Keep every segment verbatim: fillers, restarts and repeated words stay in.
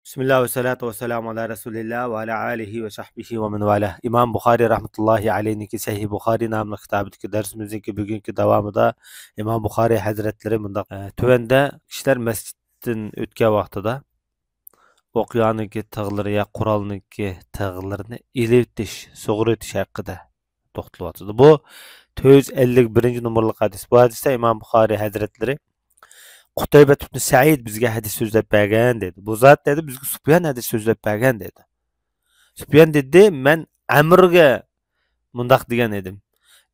بىسمىللا ۋەسسالاتۇ ۋەسسالامۇ ئالا رەسۇلىللا ۋە ئالا ئالىھى ۋە سەھبىھى ۋە مەن ۋالا. ئىمام بۇخارىي رەھمەتۇللاھى ئەلەيھنىڭكى سەھىھ بۇخارىي ناملىق كىتابىدىكى دەرسىمىزنىڭكى بۈگۈنكى داۋامىدا ئىمام بۇخارىي ھەزرەتلىرى مۇنداق، ئە، تۆۋەندە كىشىلەر مەسچىتتىن ئۆتكەن ۋاقتىدا ئوقيانىڭكى تىغلىرى يا قورالنىڭكى تىغلىرىنى ئېلىۋېتىش، سۇغۇرۇۋېتىش ھەققىدە توختىلىۋاتىدۇ. بۇ تۆت يۈز ئەللىك بىرىنچى نومۇرلۇق ھەدىس. بۇ ھەدىستە ئىمام بۇخارىي ھەزرەتلىرى قۇتەيبەت ئىبن سەئىد بىزگە ھەدىس سۆزلەپ بەرگەن دەيدۇ. بۇ زات دەيدۇ، بىزگە سۇپيان ھەدىس سۆزلەپ بەرگەن دەيدۇ. سۇپيان دېدى، مەن ئەمرگە مۇنداق دېگەن ئىدىم.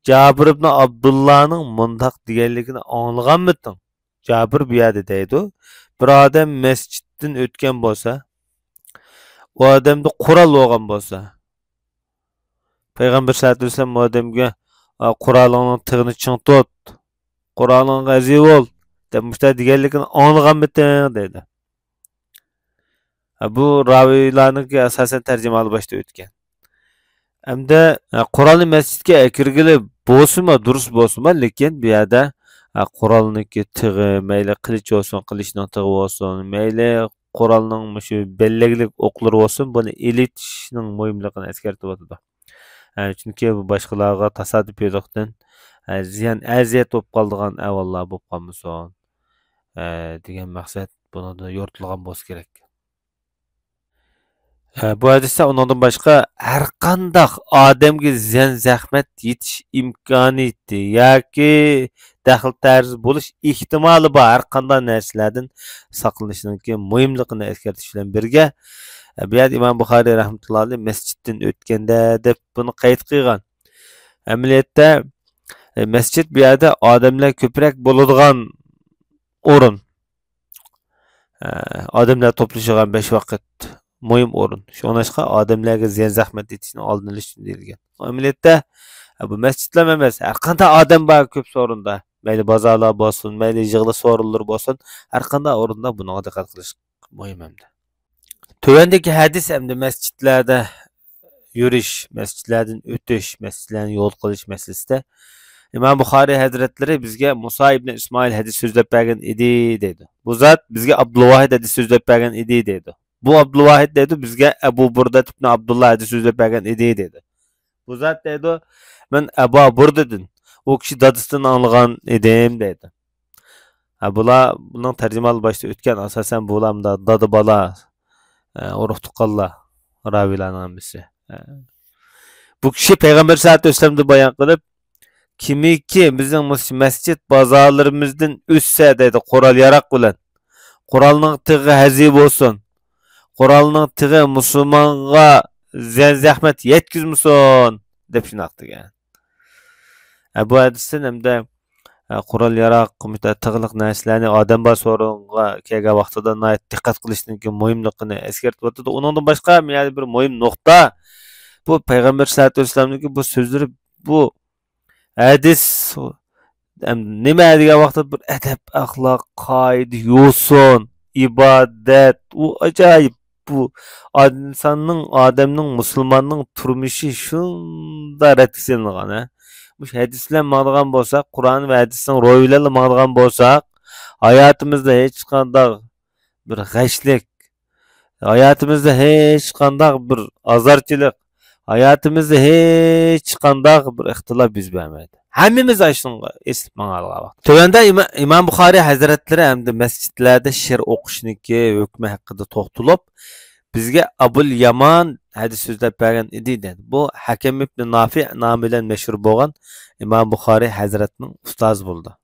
جابىر ئىبن ئابدۇللانىڭ مۇنداق دېگەنلىكىنى ئاڭلىغانمىتىڭ؟ جابىر بۇ يەردە دەيدۇ، بىر ئادەم مەسچىتتىن ئۆتكەن بولسا، ئۇ ئادەمدە قورال بولغان بولسا، پەيغەمبەر سەللەللاھۇ ئەلەيھى ۋەسەللەم ئۇ ئادەمگە، «ئا، قورالىڭنىڭ تېغىنى چىڭ تۇت، قورالىڭغا ھەزىر بول» دەپ مۇشۇنداق دېگەنلىكىنى ئاڭلىغانمىتىڭ دەيدۇ. ھە، بۇ راۋىيلارنىڭكى ئاساسەن تەرجىمىھالى باشتا ئۆتكەن. ئەمدى، ھە، قورالنى مەسچىتكە ئەكىرگىلى بولسىمۇ، دۇرۇس بولسىمۇ، لېكىن بۇ يەردە، ھە، قورالنىڭكى تىغى، مەيلى قىلىچ بولسۇن، قىلىچنىڭ تىغى بولسۇن، مەيلى قورالنىڭ مۇشۇ بەللەكلىك ئوقلىرى بولسۇن، بۇنى ئېلىۋېتىشنىڭ مۇھىملىقىنى ئەسكەرتىۋاتىدۇ. ھە، چۈنكى بۇ باشقىلارغا تاسادىپىيلىقتىن، ھە، زىيان، ئەزىيەت بولۇپ قالىدىغان ئەھۋاللار بولۇپ قالمىسۇن، ھە، دېگەن مەقسەت بۇنىڭدا يورۇتۇلغان بولسا كېرەك. ھە، بۇ ھەدىستە ئۇنىڭدىن باشقا ھەرقانداق ئادەمگە زىيان-زەخمەت يېتىش ئىمكانىيىتى ياكى دەخلى-تەرۇز بولۇش ئېھتىمالى بار ھەرقانداق نەرسىلەردىن ساقلىنىشنىڭكى مۇھىملىقىنى ئەسكەرتىش بىلەن بىرگە، بۇ يەردە ئىمام بۇخارىي رەھمەتۇللا ئەلەيھ مەسچىتتىن ئۆتكەندە دەپ بۇنى قەيت قىلغان. ئەمەلىيەتتە، مەسچىت بۇ يەردە ئادەملەر كۆپرەك بولىدىغان ئورۇن. ئادەملەر توپلىشىدىغان بەش ۋاقىت مۇھىم ئورۇن. شۇڭلاشقا ئادەملەرگە زىيان-زەخمەت يېتىشنىڭ ئالدىنى ئېلىش ئۈچۈن دېيىلگەن. ئەمەلىيەتتە، بۇ مەسچىتلەرمۇ ئەمەس، ھەرقانداق ئادەم بار كۆپ ئورۇندا. مەيلى بازارلار بولسۇن، مەيلى يىغىلىش ئورۇنلىرى بولسۇن، ھەرقانداق ئورۇندا بۇنىڭغا دىققەت قىلىش مۇھىم ئەمدى. تۆۋەندىكى ھەدىس ئەمدى مەسچىتلەردە يۈرۈش، مەسچىتلەردىن ئۆتۈش، مەسچىتلەرنى يول قىلىش مەسىلىسىدە ئىمام بۇخارىي ھەزرەتلىرى بىزگە مۇسا ئىبنى ئىسمائىل ھەدىس سۆزلەپ بەرگەن ئىدى دەيدۇ. بۇ زات بىزگە ئابدۇلۋاھىد ھەدىس سۆزلەپ بەرگەن ئىدى دەيدۇ. بۇ ئابدۇلۋاھىد دەيدۇ، بىزگە ئەبۇ بۇردەت ئىبنى ئابدۇللا ھەدىس سۆزلەپ بەرگەن ئىدى دەيدۇ. بۇ زات دەيدۇ، مەن ئەبا بۇردىدىن، ئۇ كىشى دادىسىدىن ئاڭلىغان ئىدىم دەيدۇ. ھە، بۇلار، بۇنىڭ تەرجىمىھالى باشتا ئۆتكەن، ئاساسەن بۇلار مۇنداق دادا-بالا، ئە، ئۇرۇق-تۇغقانلار، راۋىيلارنىڭ ھەممىسى. ئە، بۇ كىشى پەيغەمبەر سەللەللاھۇ ئەلەيھى ۋەسەللەمدىن بايان قىلىپ، كىمكى بىزنىڭ مۇشۇ مەسچىت بازارلىرىمىزدىن ئۆتسە دەيدۇ، قورال-ياراق بىلەن، قورالنىڭ تېغى ھەزىر بولسۇن، قورالنىڭ تېغى مۇسۇلمانغا زىيان-زەخمەت يەتكۈزمىسۇن، دەپ شۇنداق دېگەن. ئە، بۇ ھەدىستىن ھەمدە، ئە، قورال-ياراق، مۇشۇنداق تىغلىق نەرسىلەرنى ئادەم بار سورۇنغا كەلگەن ۋاقتىدا ناھايىتى دىققەت قىلىشنىڭكى مۇھىملىقىنى ئەسكەرتىۋاتىدۇ. ئۇنىڭدىن باشقا يەنە بىر مۇھىم نۇقتا، بۇ پەيغەمبەر سەللەللاھۇ ئەلەيھى ۋەسەللەمنىڭكى بۇ سۆزلىرى، بۇ ھەدىس، ئەم، نېمە دېگەن ۋاقىتتا بىر ئەدەپ-ئەخلاق، قائىدە-يوسۇن، ئىبادەت، ئۇ ئاجايىپ. بۇ ئىنساننىڭ، ئادەمنىڭ، مۇسۇلماننىڭ تۇرمۇشى شۇنداق رەتكە سېلىنغان، ھە. مۇشۇ ھەدىس بىلەن ماڭىدىغان بولساق، قۇرئان ۋە ھەدىسنىڭ روھى بىلەنلا ماڭىدىغان بولساق، ھاياتىمىزدا ھېچقانداق بىر غەشلىك، ھاياتىمىزدا ھېچقانداق بىر ئازارچىلىق، ھاياتىمىزدا ھېچقانداق بىر ئىختىلاپ يۈز بەرمەيدۇ. ھەممىمىز ئاشۇنىڭغا ئېسىلىپ ماڭالىغان ۋاقىت. تۆۋەندە ئىما-، ئىمام بۇخارىي ھەزرەتلىرى ھەمدە مەسچىتلەردە شېئىر ئوقۇشنىڭكى ھۆكمى ھەققىدە توختىلىپ، بىزگە ئابۇل يامان ھەدىس سۆزلەپ بەرگەن ئىدى، دەيدۇ. بۇ ھەكەم ئىبنى نافىئ نامى بىلەن مەشھۇر بولغان ئىمام بۇخارىي ھەزرەتنىڭ ئۇستازى بولىدۇ.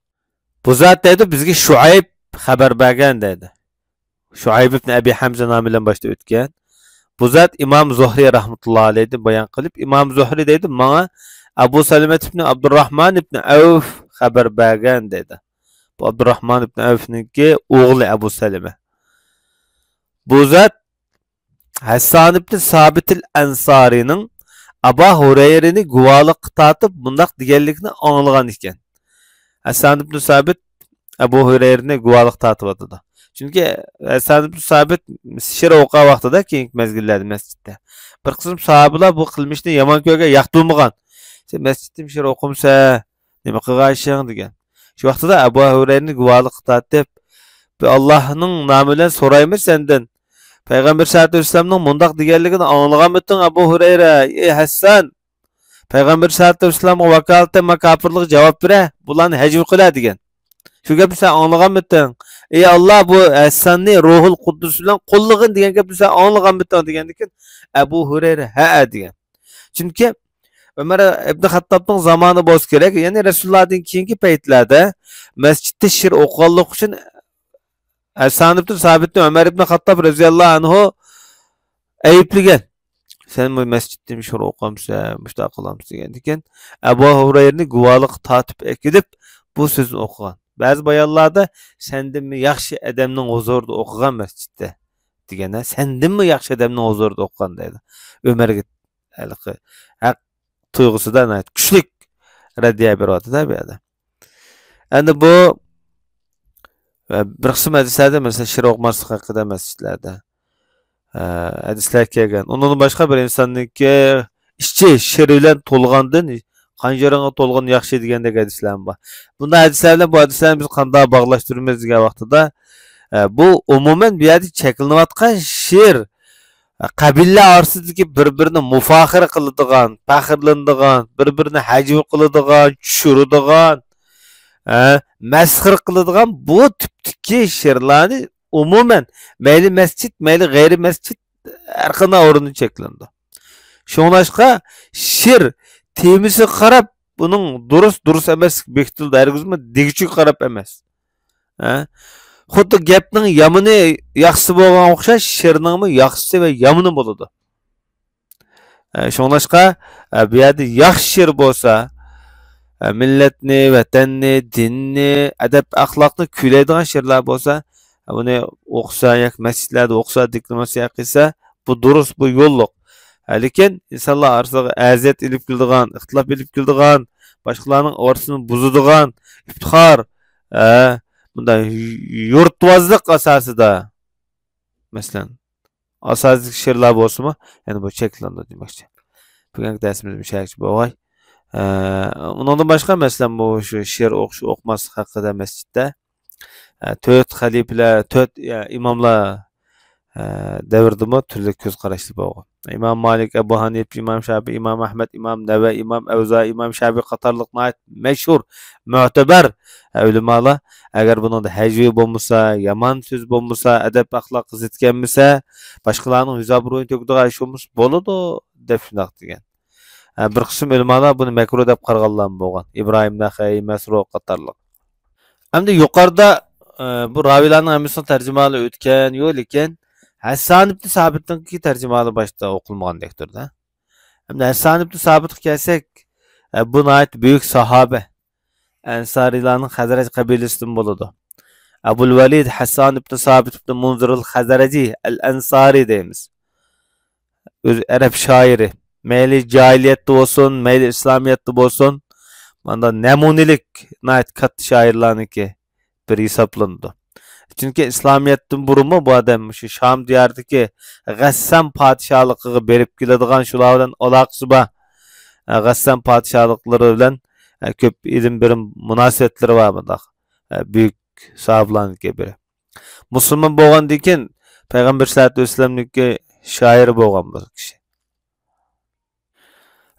بۇ زات دەيدۇ، بىزگە شۇئەيب خەۋەر بەرگەن دەيدۇ. شۇئەيب ئىبنى ئەبى ھەمزە نامى بىلەن باشتا ئۆتكەن. بۇ زات ئىمام زۇھرى رەھمەتۇللاھى ئەلەيھىدىن بايان قىلىپ، ئىمام زۇھرى دەيدۇ، ماڭا ئەبۇ سەلىمەت ئىبنى ئابدۇرراھمان ئىبنى ئەۋف خەۋەر بەرگەن دەيدۇ. بۇ ئابدۇرراھمان ئىبنى ئەۋفنىڭكى ئوغلى ئەبۇ سەلىمە. بۇ زات ھەسسان ئىبنى سابىتىل ئەنسارىنىڭ ئابا ھۇرەيرىنى گۇۋاھلىققا تارتىپ مۇنداق دېگەنلىكىنى ئاڭلىغان ئىكەن. ھەسسان ئىبنى سابىت ئەبۇ ھۇرەيرىنى گۇۋاھلىققا تارتىۋاتىدۇ. چۈنكى ھەسسان ئىبنى سابىت شېئىر ئوقۇغان ۋاقتىدا، كېيىنكى مەزگىللەردە مەسچىتتە بىر قىسىم ساھابىلار بۇ قىلمىشنى يامان كۆرگەن، ياقتۇرمىغان. «سەن مەسچىتتىمۇ شېئىر ئوقۇمسەن، نېمە قىلغان ئىشىڭ؟» دېگەن. شۇ ۋاقتىدا ئەبۇ ھۇرەيرىنى گۇۋاھلىققا تارتىپ، «بىز ئاللاھنىڭ نامى بىلەن سورايمىز سەندىن، پەيغەمبەر سەللەللاھۇ ئەلەيھى ۋەسەللەمنىڭ مۇنداق دېگەنلىكىنى ئاڭلىغانمىدىڭ، ئەبۇ ھۇرەيرە؟ ئەي ھەسسان، پەيغەمبەر سەللەللاھۇ ئەلەيھى ۋەسەللەمگە ۋاكالىتەن مانا كاپىرلىققا جاۋاب بېرە، بۇلارنى ھەجۋە قىلە دېگەن. شۇ گەپنى سەن ئاڭلىغانمىدىڭ؟ ئەي ئاللا، بۇ ھەسساننى روھۇل قۇددۇس بىلەن قوللىغىن دېگەن گەپنى سەن ئاڭلىغانمىدىڭ دېگەندىكىن، ئەبۇ ھۇرەيرە ھەئە دېگەن. چۈنكى ئۆمەر ئىبن خەتتابنىڭ زامانى بولسا كېرەك، يەنى رەسۇلۇللاھدىن كېيىنكى پەيتلەردە مەسچىتتە شىر ئوقۇغانلىقى ئۈچۈن ھەسسان ئىبن سابىتنى ئۆمەر ئىبن خەتتاب رەزىياللاھۇ ئەنھۇ ئەيىبلىگەن. سەن بۇ مەسچىتتە شىر ئوقۇمسەن، مۇشۇنداق قىلامسەن دېگەندىكىن، ئەبۇ ھۇرەيرىنى گۇۋاھلىققا تارتىپ ئەكېلىپ، بۇ سۆزنى ئوقۇغان. بەزى بايانلاردا سەندىنمۇ ياخشى ئادەمنىڭ ھۇزۇرىدا ئوقۇغان مەسچىتتە دېگەن، ھە، سەندىنمۇ ياخشى ئادەمنىڭ ھۇزۇرىدا ئوقۇغان دەيدۇ. ئۆمەرگە ھېلىقى ھەق تۇيغۇسىدا ناھايىتى كۈچلۈك رەددىيە بېرىۋاتىدۇ بۇ يەردە. ئەمدى بۇ، ئە، بىر قىسىم ھەدىسلەردە، مەسىلەن، شىر ئوقۇماسلىق ھەققىدە مەسچىتلەردە، ئە، ھەدىسلەر كەلگەن. ئۇنىڭدىن باشقا بىر ئىنساننىڭكى ئىچى شىر بىلەن تولغاندىن، قانجىرىڭى تولغىنى ياخشى دېگەندەك ھەدىسلەرمۇ بار. بۇنداق ھەدىسلەر بىلەن بۇ ھەدىسلەرنى بىز قانداق باغلاشتۇرىمىز دېگەن ۋاقتىدا، ئە، بۇ ئومۇمەن بۇ يەردە چەكلىنىۋاتقان شىر، قەبىلىلەر ئارىسىدىكى بىر-بىرىنى مۇپاخىرە قىلىدىغان، پەخىرلىنىدىغان، بىر-بىرىنى ھەجۋە قىلىدىغان، چۈشۈرىدىغان، ھە، مەسخىرە قىلىدىغان بۇ تىپتىكى شىرلارنى ئومۇمەن، مەيلى مەسچىت، مەيلى غەيرىي مەسچىت، ھەر قانداق ئورۇندا چەكلىنىدۇ. شۇڭلاشقا شىر تېمىسىغا قاراپ بۇنىڭ دۇرۇس، دۇرۇس ئەمەسلىكى بېكىتىلىدۇ، ھەرگىزمۇ دېگۈچىگە قاراپ ئەمەس. ھە؟ خۇددى گەپنىڭ يامىنى ياخشىسى بولغان ئوخشاش، شىرنىڭمۇ ياخشىسى ۋە يامىنى بولىدۇ. ھە، شۇڭلاشقا، ھە، بۇ يەردە ياخشى شىر بولسا، ھە، مىللەتنى، ۋەتەننى، دىننى، ئەدەپ-ئەخلاقنى كۈيلەيدىغان شىرلار بولسا، ھە، بۇنى ئوقۇسا ياكى مەسچىتلەردە ئوقۇسا، دېكلاماتسىيە قىلسا، بۇ دۇرۇس، بۇ يوللۇق. ھە، لېكىن ئىنسانلار ئارىسىغا ئەزىيەت ئېلىپ كېلىدىغان، ئىختىلاپ ئېلىپ كېلىدىغان، باشقىلارنىڭ ئورىسىنى بۇزىدىغان، ئىپتىخار، ھە، بۇنداق يۇرتۋازلىق ئاساسىدا، مەسىلەن، ئاساسىي شىرلار بولسىمۇ، يەنە بۇ چەكلىنىدۇ دېمەكچى. بۈگۈنكى دەرسىمىز مۇشۇ يەرگىچە بولغاي. ئە، ئۇنىڭدىن باشقا، مەسىلەن، بۇ شۇ شىر ئوقۇش، ئوقۇماسلىق ھەققىدە مەسچىتتە، ئە، تۆت خەلىپىلەر، تۆت، ئە، ئىماملار، ئە، دەۋرىدىمۇ تۈرلۈك كۆز قاراشلار بولغان. ئىمام مالىك، ئەبۇ ھەنىپە، ئىمام شاپىئى، ئىمام ئەھمەد، ئىمام نەۋەۋى، ئىمام ئەۋزائى، ئىمام شەپىئى قاتارلىق ناھايىتى مەشھۇر، مۆتىبەر، ئە، ئۆلىمالار، ئەگەر بۇنىڭدا ھەجۋىي بولمىسا، يامان سۆز بولمىسا، ئەدەپ-ئەخلاققا زىت كەلمىسە، باشقىلارنىڭ يۈز-ئابرۇيىنى تۆكىدىغان ئىش بولمىسا بولىدۇ، دەپ شۇنداق دېگەن. ھە، بىر قىسىم ئۆلىمالار بۇنى مەكرۇھ دەپ قارىغانلارمۇ بولغان. ئىبراھىم نەخەي، مەسرۇق قاتارلىق. ئەمدى يۇقىرىدا، ئە، بۇ راۋىلارنىڭ ھەممىسىنىڭ تەرجىمىھالى ئۆتكەن، يوق، لېكىن ھەسسان ئىبن سابىتنىڭكى تەرجىمىھالى باشتا ئوقۇلمىغاندەك تۇرىدۇ. ئەمدى ھەسسان ئىبن سابىتقا كەلسەك، ئە، بۇ ناھايىتى بۈيۈك ساھابە. ئەنسارىيلارنىڭ خەزرەج قەبىلىسىدىن بولىدۇ. ئەبۇل ۋەلىد ھەسسان ئىبن سابىت ئىبن مۇنزىرىل خەزرەجى ئەل ئەنسارى دەيمىز. ئۆزى ئەرەب شائىرى. مەيلى جاھىلىيەتتە بولسۇن، مەيلى ئىسلامىيەتتە بولسۇن، ماندا نەمۇنىلىك ناھايىتى كاتتا شائىرلارنىڭكى بىرى ھېسابلىنىدۇ. چۈنكى ئىسلامىيەتتىن بۇرۇنمۇ بۇ ئادەم شۇ شام دىيارىدىكى غەسسان پادىشاھلىقىغا بېرىپ كېلىدىغان، شۇلار بىلەن ئالاقىسى بار. غەسسان پادىشاھلىقلىرى بىلەن كۆپ ئېلىم بېرىم مۇناسىۋەتلىرى بار بۇنداق بۈيۈك ساھابىلارنىڭكى بىرى. مۇسۇلمان بولغاندىن كېيىن پەيغەمبەر سەللەللاھۇ ئەلەيھى ۋەسەللەمنىڭكى شائىرى بولغان بۇ كىشى.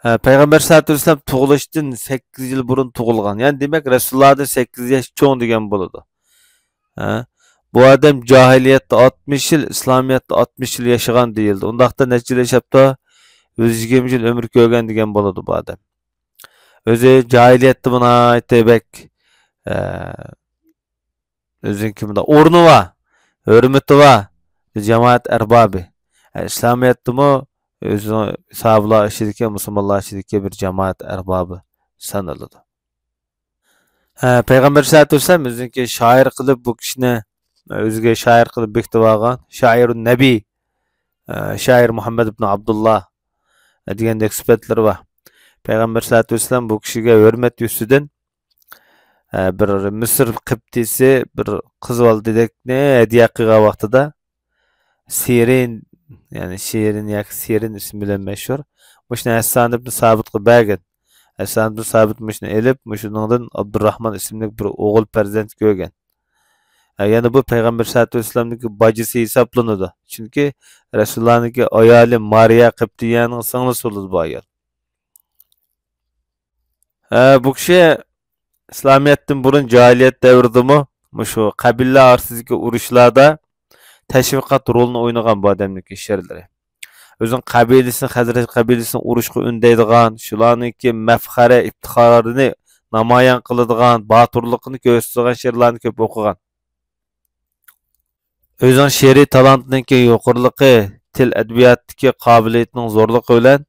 ھە، پەيغەمبەر سەللەللاھۇ ئەلەيھى ۋەسەللەم تۇغۇلۇشتىن سەككىز يىل بۇرۇن تۇغۇلغان. يەنى دېمەك، رەسۇلۇللاھدىن سەككىز ياش چوڭ دېگەن بولىدۇ. ھە؟ بۇ ئادەم جاھىلىيەتتە ئاتمىش يىل، ئىسلامىيەتتە ئاتمىش يىل ياشىغان دېيىلدى. ئۇنداقتا نەچچە يىل ياشاپتۇ؟ يۈز يىگىرمە يىل ئۆمۈر كۆرگەن دېگەن بولىدۇ بۇ ئادەم. ئۆزى جاھىلىيەتتە بۇ ناھايىتى بەك، ئە، ئۆزىنىڭكى مۇنداق ئورنى بار، ھۆرمىتى بار، بىر جامائەت ئەربابى. ئە، ئىسلامىيەتتىمۇ ئۆزىنىڭ ساھابىلار ئىچىدىكى، مۇسۇلمانلار ئىچىدىكى بىر جامائەت ئەربابى سانىلىدۇ. ھە، پەيغەمبەر سەللەللاھۇ ئەلەيھى ۋەسەللەم ئۆزىنىڭكى شائىر قىلىپ بۇ كىشىنى، ئۆزىگە شائىر قىلىپ بېكىتىپ ئالغان، شائىرۇن نەبى، ئە، شائىر مۇھەممەد ئىبن ئابدۇللا دېگەندەك سۈپەتلىرى بار. پەيغەمبەر سەللەللاھۇ ئەلەيھى ۋەسەللەم بۇ كىشىگە ھۆرمەت يۈزىسىدىن، ئە، بىر مىسىر قىپتىسى بىر قىز بالىدەكنى ھەدىيە قىلغان ۋاقتىدا، سىرىن، يەنى شىرىن ياكى سىرىن ئىسمى بىلەن مەشھۇر. مۇشۇنى ھەسسان ئىبن سابىتقا بەرگەن. ھەسسان ئىبن سابىت مۇشۇنى ئېلىپ، مۇشۇنىڭدىن ئابدۇراخمان ئىسىملىك بىر ئوغۇل پەرزەنت كۆرگەن. ھە، يەنە بۇ پەيغەمبەر سەللەللاھۇ ئەلەيھى ۋەسەللەمنىڭكى باجىسى ھېسابلىنىدۇ. چۈنكى رەسۇلۇللانىڭكى ئايالى مارىيا قىپتىيەنىڭ سىڭلىسى بولىدۇ بۇ ئايال. ھە، بۇ كىشى ئىسلامىيەتتىن بۇرۇن جاھىلىيەت دەۋرىدىمۇ مۇشۇ قەبىلىلەر ئارىسىدىكى ئۇرۇشلاردا تەشۋىقات رولىنى ئوينىغان بۇ ئادەمنىڭكى شېئىرلىرى. ئۆزىنىڭ قەبىلىسىنى، خەزرەج قەبىلىسىنى ئۇرۇشقا ئۈندەيدىغان، شۇلارنىڭكى مەفخەرە، ئىپتىخارىنى نامايان قىلىدىغان، باتۇرلۇقىنى كۆرسىتىدىغان شېئىرلارنى كۆپ ئوقۇغان. ئۆزىنىڭ شېئىرىي تالانتىنىڭكى يۇقىرىلىقى، تىل ئەدەبىياتتىكى قابىلىيىتىنىڭ زورلۇقى بىلەن،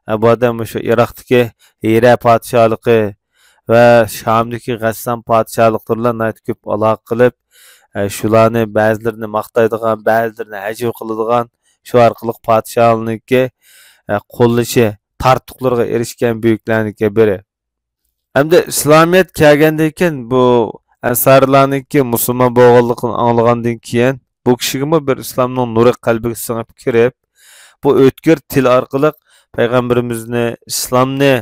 ئە، بۇ ئادەم مۇشۇ ئىراقتىكى ھىرە پادىشاھلىقى ۋە شامدىكى غەسسان پادىشاھلىقلىرى بىلەن ناھايىتى كۆپ ئالاقە قىلىپ، ئە، شۇلارنى بەزىلىرىنى ماختايدىغان، بەزىلىرىنى ھەجۋە قىلىدىغان، شۇ ئارقىلىق پادىشاھنىڭكى، ئە، قوللىشى، تارتۇقلىرىغا ئېرىشكەن بۈيۈكلەرنىڭكى بىرى. ئەمدى ئىسلامىيەت كەلگەندىن كېيىن بۇ ئەنسارىلارنىڭكى مۇسۇلمان بولغانلىقىنى ئاڭلىغاندىن كېيىن، بۇ كىشىگىمۇ بىر ئىسلامنىڭ نۇرى قەلبىگە سىڭىپ كىرىپ، بۇ ئۆتكۈر تىل ئارقىلىق پەيغەمبىرىمىزنى، ئىسلامنى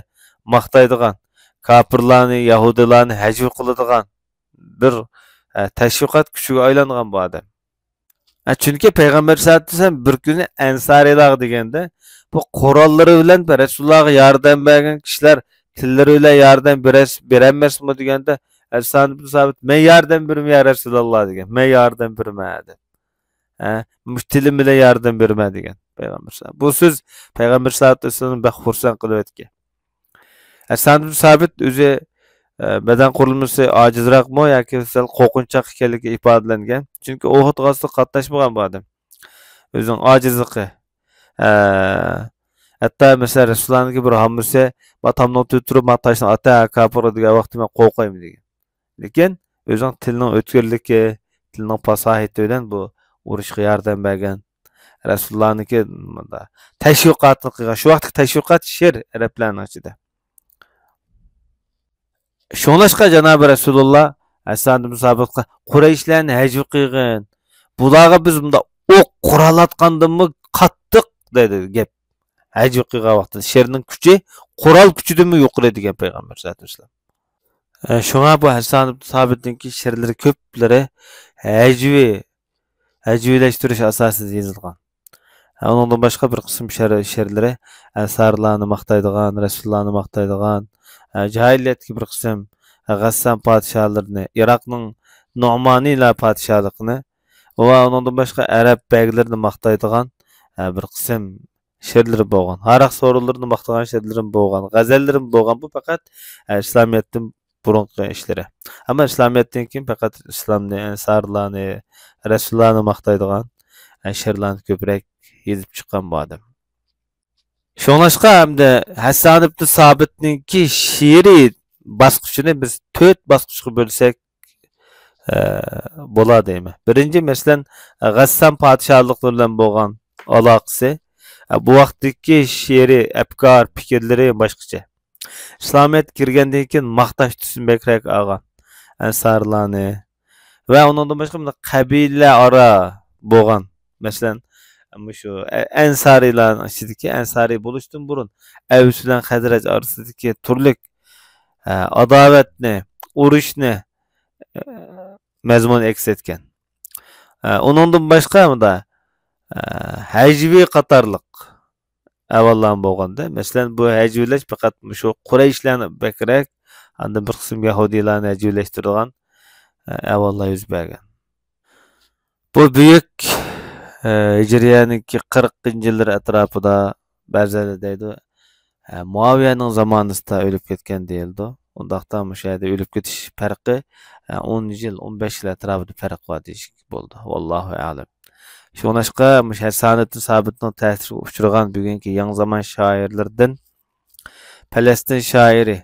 ماختايدىغان، كاپىرلارنى، يەھۇدىيلارنى ھەجۋە قىلىدىغان بىر، ئە، تەشۋىقات كۈچىگە ئايلانغان بۇ ئادەم. ئە، چۈنكى پەيغەمبەر سەللەللاھۇ ئەلەيھى ۋەسەللەم بىر كۈنى ئەنسارىيلارغا دېگەندە، بۇ قوراللىرى بىلەن رەسۇلۇللاھقا ياردەم بەرگەن كىشىلەر تىللىرى بىلەن ياردەم بېرەس-، بېرەلمەسمۇ دېگەندە، ھەسسان ئىبن سابىت، مەن ياردەم بېرىمەن يا رەسۇلاللا دېگەن. مەن ياردەم بېرىمەن دەپ. ھە، مۇشۇ تىلىم بىلەن ياردەم بېرىمەن دېگەن پەيغەمبەر سەللەللاھۇ ئەلەيھى ۋەسەللەم. بۇ سۆز پەيغەمبەر سەللەللاھۇ ئەلەيھى ۋەسەللەمنى بەك خۇرسەن قىلىۋەتكەن. ھەسسان ئىبن سابىت ئۆزى، ئە، بەدەن قۇرۇلمىسى ئاجىزراقمۇ ياكى سەل قورقۇنچاق ئىكەنلىكى ئىپادىلەنگەن. چۈنكى ئۇھۇد غازىسىغا قاتناشمىغان بۇ ئادەم. ئۆزىنىڭ ئاجىزلىقى. ئە، ھەتتا مەسىلەن، رەسۇلۇللانىڭكى بىر ھاممىسى، ما تامنىڭ تۈۋىدە تۇرۇپ، ما تاشنى ئاتا، كاپىر دېگەن ۋاقتى مەن قورقايمەن دېگەن. لېكىن ئۆزىنىڭ تىلىنىڭ ئۆتكۈرلۈكى، تىلىنىڭ پاساھىتى بىلەن بۇ ئۇرۇشقا ياردەم بەرگەن. رەسۇلۇللانىڭكى مۇندا تەشۋىقاتىنى قىلغان. شۇ ۋاقىتتىكى تەشۋىقات شېئىر ئەرەبلەرنىڭ ئىچىدە. شۇڭلاشقا جانابى رەسۇلۇللا ھەسسان ئىبن سابىتقا، قۇرەيشلەرنى ھەجۋە قىلغىن. بۇلارغا بىز مۇنداق ئوق قورال ئاتقاندىنمۇ قاتتىق دېدى گەپ. ھەجۋە قىلغان ۋاقتىدا شېئىرنىڭ كۈچى قورال كۈچىدىنمۇ يۇقىرى دېگەن پەيغەمبەر سەللەللاھۇ ئەلەيھى ۋەسەللەم. ئە، شۇڭا بۇ ھەسسان ئىبن سابىتنىڭكى شېئىرلىرى كۆپلىرى ھەجۋىي، ھەجۋىيلەشتۈرۈش ئاساسىدا يېزىلغان. ھە، ئۇنىڭدىن باشقا بىر قىسىم شېئىر-، شېئىرلىرى ئەنسارلارنى ماختايدىغان، رەسۇلۇللانى ماختايدىغان، ھە، جاھىلىيەتتىكى بىر قىسىم، ھە، غەسسان پادىشاھلىرىنى، ئىراقنىڭ نۇئمانىيلار پادىشاھلىقىنى ۋە ئۇنىڭدىن باشقا ئەرەب بەگلىرىنى ماختايدىغان، ھە، بىر قىسىم شېئىرلىرى بولغان. ھاراق سورۇنلىرىنى ماختىغان شېئىرلىرىمۇ بولغان، غەزەللىرىمۇ بولغان. بۇ پەقەت، ئە، ئىسلامىيەتتىن بۇرۇنقى ئىشلىرى. ئەمما ئىسلامىيەتتىن كېيىن پەقەت ئىسلامنى، ئەنسارلارنى، رەسۇللارنى ماختايدىغان، ئە، شېئىرلارنى كۆپرەك يېزىپ چىققان بۇ ئادەم. شۇڭلاشقا ئەمدى ھەسسان ئىبن سابىتنىڭكى شېئىرىي باسقۇچىنى بىز تۆت باسقۇچقا بۆلسەك، ئە، بولا دەيمەن. بىرىنچى، مەسىلەن، غەسسان پادىشاھلىقلىرى بىلەن بولغان ئالاقىسى. ئە، بۇ ۋاقىتتىكى شېئىرىي ئەپكار، پىكىرلىرى باشقىچە. ئىسلامىيەتكە كىرگەندىن كېيىن ماختاش تۈسىنى بەكرەك ئالغان ئەنسارلارنى ۋە ئۇنىڭدىن باشقا مۇنداق قەبىلە ئارا بولغان، مەسىلەن، مۇشۇ ئە-، ئەنسارىيلارنىڭ ئىچىدىكى، ئەنسارىي بولۇشتىن بۇرۇن ئەۋس بىلەن خەزرەج ئارىسىدىكى تۈرلۈك، ئە، ئاداۋەتنى، ئۇرۇشنى، ئە، مەزمۇن ئەكس ئەتكەن. ئە، ئۇنىڭدىن باشقا مۇندا، ئە، ھەجۋىي قاتارلىق ئەھۋاللارمۇ بولغاندا، مەسىلەن، بۇ ھەجۋىيلەش پەقەت مۇشۇ قۇرەيشلەرنى بەكرەك، ئاندىن بىر قىسىم يەھۇدىيلارنى ھەجۋىيلەشتۈرىدىغان، ئە، ئەھۋاللار يۈز بەرگەن. بۇ بۈيۈك، ئە، ھىجرىيەنىڭكى قىرىقىنچى يىللىرى ئەتراپىدا بەزىلەر دەيدۇ، ئە، مۇئاۋىيەنىڭ زامانىسىدا ئۆلۈپ كەتكەن دېيىلىدۇ. ئۇنداقتا مۇشۇ يەردە ئۆلۈپ كېتىش پەرقى، ئە، ئون يىل، ئون بەش يىل ئەتراپىدا پەرق بار دېيىشكە بولىدۇ. ۋاللاھۇ ئەلەم. شۇڭلاشقا مۇشۇ ھەسسان ئىبن سابىتنىڭ تەسىرىگە ئۇچرىغان بۈگۈنكى يېڭى زامان شائىرلىرىدىن پەلەستىن شائىرى،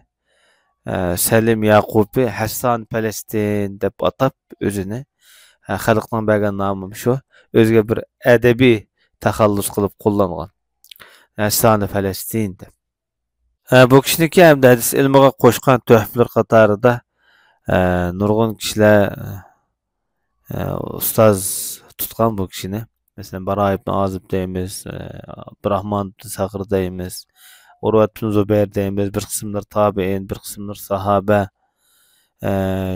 ئە، سەلىم ياقۇپى ھەسسان پەلەستىن دەپ ئاتاپ ئۆزىنى، ئە، خەلقنىڭ بەرگەن نامىمۇ شۇ. ئۆزىگە بىر ئەدەبىي تەخەللۇس قىلىپ قوللانغان. ھەسسانى پەلەستىن دەپ. ئە، بۇ كىشىنىڭكى ھەمدە ھەدىس ئىلمىغا قوشقان تۆھپىلىرى قاتارىدا، ئە، نۇرغۇن كىشىلەر، ئە، ئۇستاز تۇتقان بۇ كىشىنى. مەسىلەن، باراي ئىبن ئازىب دەيمىز، ئە، ئابدۇراھمان ئىبن سەخر دەيمىز، ئۇرۋەت ئىبن زۇبەير دەيمىز، بىر قىسىملىرى تابىئىن، بىر قىسىملىرى ساھابە. ئە،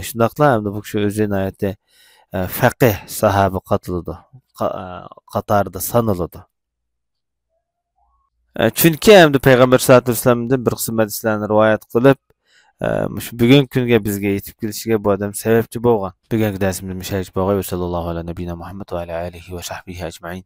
شۇنداقلا ھەمدە بۇ كىشى ئۆزى ناھايىتى، ئە، فەقىھ ساھابە قاتىلىدۇ. قا-، ئە، قاتارىدا سانىلىدۇ. ئە، چۈنكى ھەمدە پەيغەمبەر سەللەللاھۇ ئەلەيھى ۋەسەللەمدىن بىر قىسىم ھەدىسلەرنى رىۋايەت قىلىپ، ئە، مۇشۇ بۈگۈنكى كۈنگە بىزگە يېتىپ كېلىشىگە بۇ ئادەم سەۋەبچى بولغان. بۈگۈنكى دەرسىمىز مۇشۇ يەرگىچە بولغاي. ۋەسەللاللاھۇ ئەلا نەبىينا مۇھەممەد ۋە ئەلا ئالىھى ۋە سەھبىھى ئەجمەئىن.